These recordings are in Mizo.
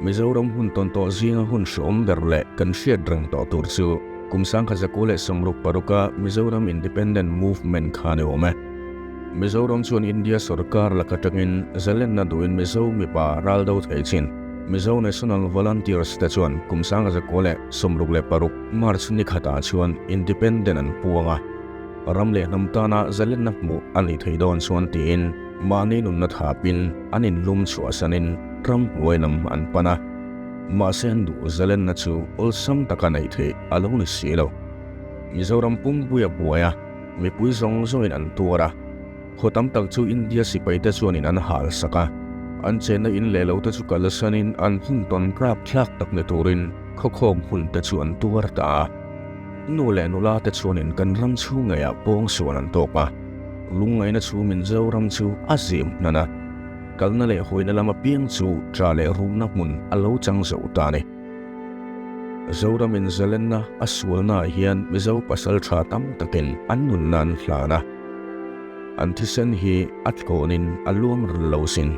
Mizoram hun tawn tawh zinga hun hreawm ber leh kan hriat reng tawh tur chu kum 1966 a Mizoram Independent Movement kha a ni awm e. Mizoram chuan India sorkar lak atangin zalenna duhin Mizo mipa ral do thei chin. Mizo National Volunteers te chuan kum 1966 March ni khatah chuan Independent an puang a, ram leh hnam tana zalenna hmuh a nih theih dawn chuan tiin mahni nunna thapin an inlum chhuahsanin ram hnuai lam an pan a. Mahse an duh zalenna chu awlsam taka neih theih a lo ni si lo. Mizoram pumpuia buai a, mipui zawng zawngin an tuar a. Khaw tam tak chu India sipaite chuanin an hal sak a, an chenna in leh lote chu kalsanin an hun tawn rap thlak tak ni turin khawkhawm hunte chu an tuar ta a. Nu leh nula te chuanin kan ram chhung ngeiah pawng suan an tawk a, lungngaihna chhumin Zoram chu a zim hnan a, kalna leh hawina lam apiang chu tla leh rumna hmun a lo chang zo ta a ni. Zoramin zalenna a sualnaah hian Mizo pasal tha tam takin an nunna an hlan a, an thisen hi a tlawnin a luang ril lo sin.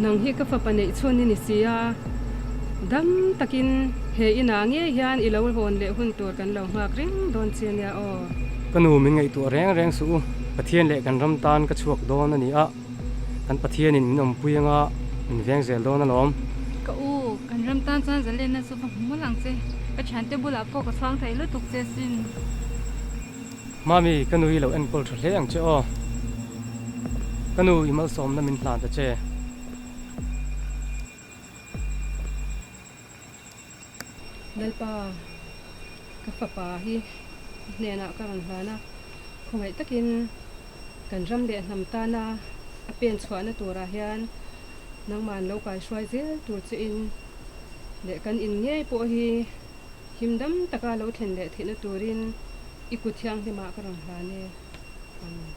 Nang hi ka fapa neih chhun i ni si a, dam takin he inah ngei hian i lo hawn leh hun tur kan lo nghak reng dawn che nia aw. Ka nu min ngaihtuah reng reng suh u, Pathian leh kan ram tan ka chhuak dawn a ni a, kan Pathianin min awmpui anga min veng zel dawn alawm. Ka u, kan ram tan chuan zalenna chu va hmu mawlh ang che, ka thiante bulah pawh ka chhuang thei lutuk che sin. Mami, ka nu hi lo enkawl tha hle ang che aw. Ka nu i malsawmna min hlan ta che. Lalpa, ka fapa hi i hnenah ka rawn hlan a, khawngaih takin kan ram leh hnam tana a pen chhuahna turah hian nangman lo kaihruai zel tur chein leh kan in ngei pawh hi Him dam taka lo thlen leh theihna turin i kut thianghlimah ka rawn hlan e. Amen.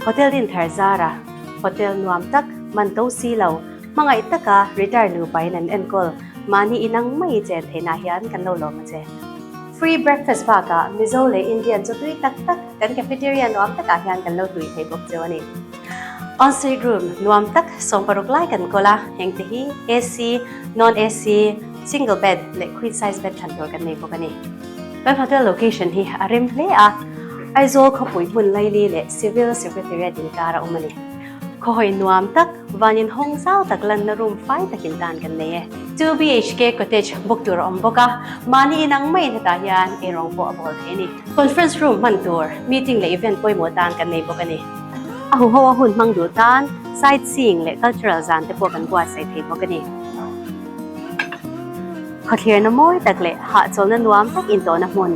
Hotel Dinthar zara hotel nuam tak, man to si lo, hmangaih taka retire nupain an enkawl mahni inang mai chen theihna hian kan lo lawm a che. Free breakfast bakah Mizo leh Indian chu tui tak tak kan cafeteria nuam takah hian kan lo tui thei bawk cheu a ni. Ensuite room nuam tak 60 lai kan kawl a, hengte hi AC, non-AC, single bed leh queen size bed thlan tur kan nei bawk a ni. Kan hotel location hi a rem hle a, Aizawl khawpui hmun laili leh Civil Secretariat inkar a awm a ni. Khawhawi nuam tak, van inhawng zau tak lanna room fai takin tan kan nei e. 2 BHK cottage book tur a awm bawk a, mahni inang maiin hetah hian eirawng pawh a bawl thei a ni. Conference room hman tur, meeting leh event pawimawh tan kan nei bawk a ni. A huho a hun hmang duh tan sightseeing leh cultural zan te pawh kan buatsaih thei bawk a ni. Khawthlirna mawi tak leh hahchawlna nuam tak intawhna hmun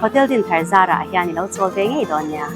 Hotel Dinthar zarah hian i lo chawl ve ngei dawn nia.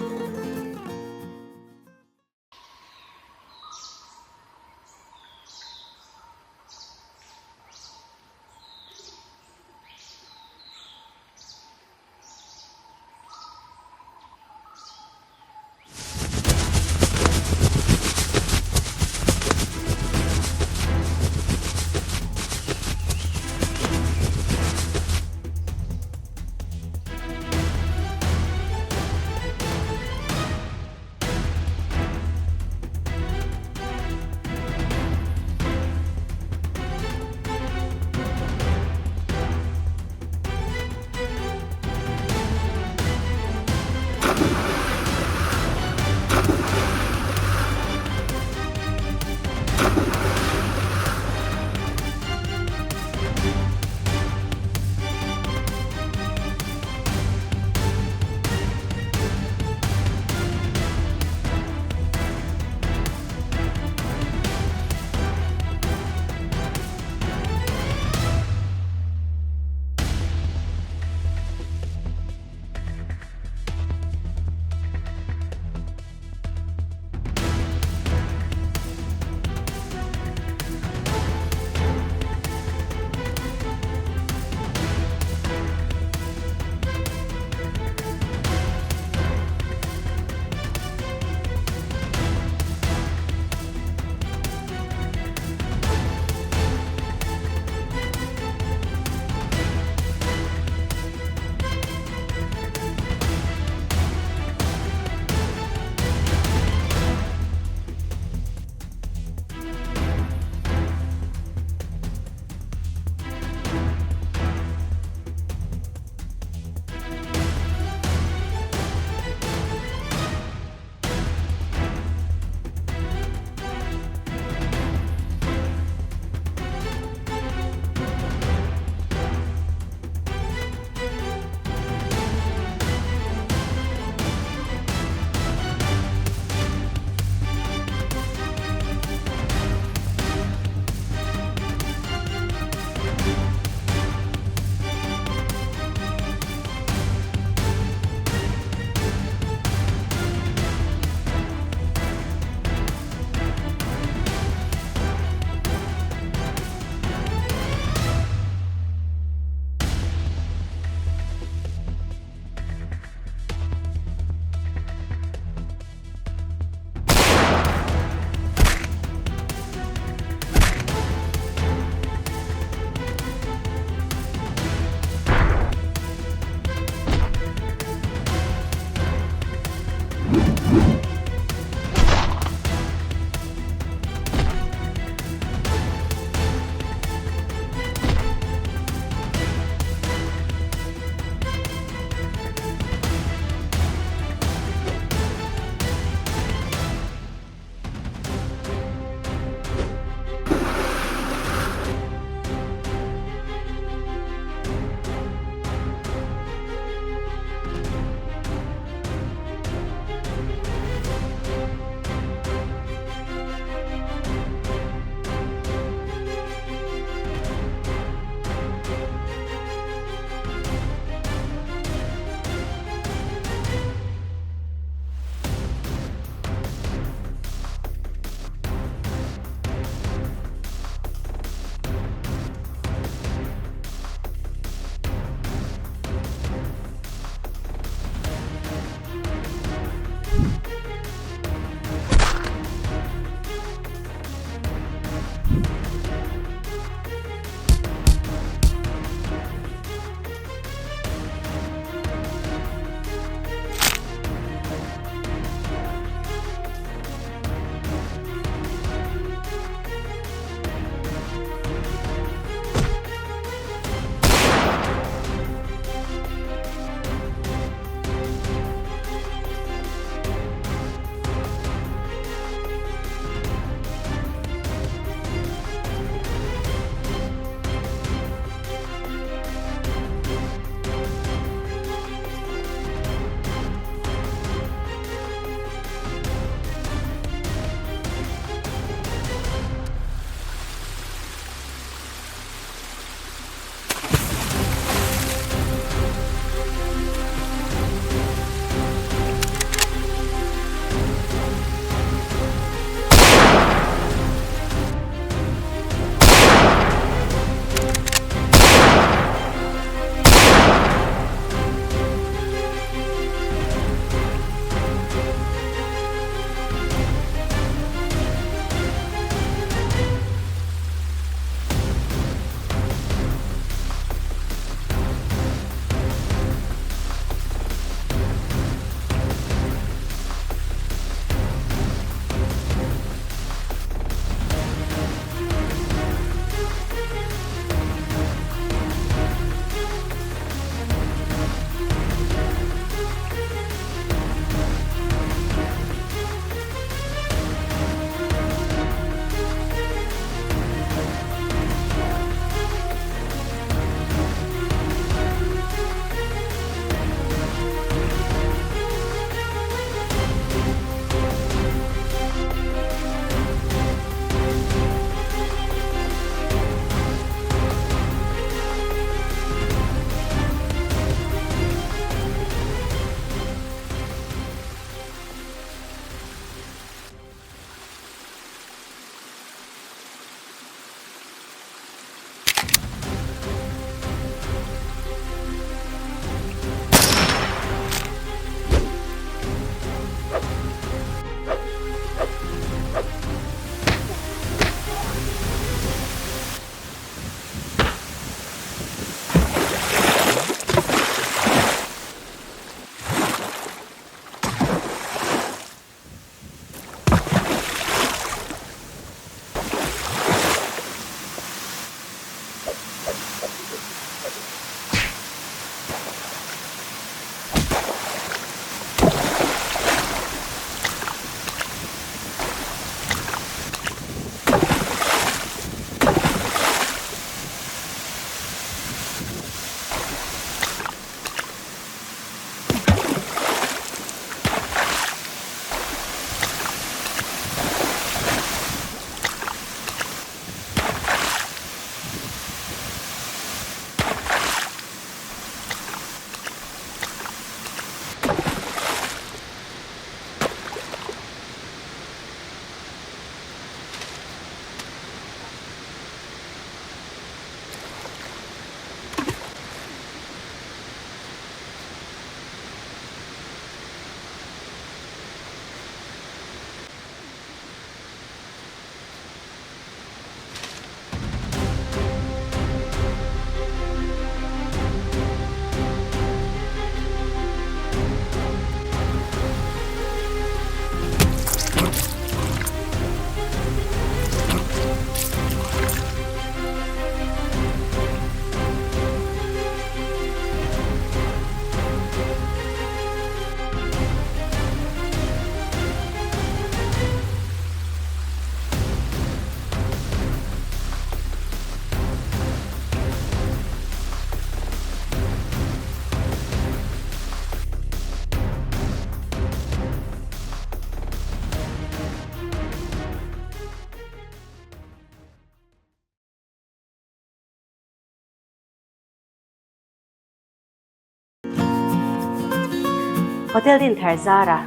Hotel din thar zara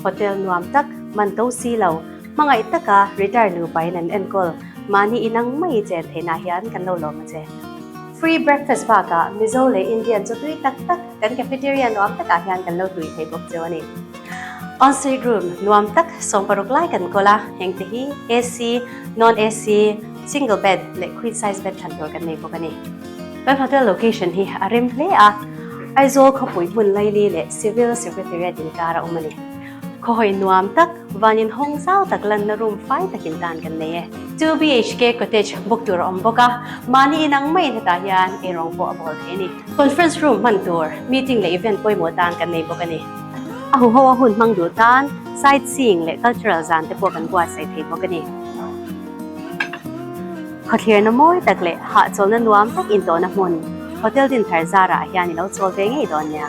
hotel nuam tak man to si lo hmangaih taka retire nupa in an enkawl mahni inang mai chen theihna hian kan lo lawm a che. Free breakfast bakah Mizo leh Indian chu tui tak tak kan cafeteria nuam takah hian kan lo hlui thei bawk cheu a ni. Ensuite room nuam tak 60 lai kan kawl a, heng te hi AC, non AC, single bed leh queen size bed thlan tur kan nei bawk a ni. Kan hotel location hi a rem hle a, Aizawl khawpui hmun laili leh Civil Secretariat inkar a awm a ni. Khawhawi nuam tak, van inhawng zau tak lanna room fai takin tan kan nei e. 2BHK cottage book tur a awm bawk a, mahni inang maiin hetah hian eirawng pawh a bawl thei a ni. Conference room hman tur, meeting leh event pawimawh tan kan nei bawk a ni. A huho a hun hmang duh tan sightseeing leh cultural zan te pawh kan buatsaih thei bawk a ni. Khawthlirna mawi tak leh hahchawlhna nuam tak intawhna hmun, Hotel Dinthar zarah hian i lo chawl ve ngei dawn nia.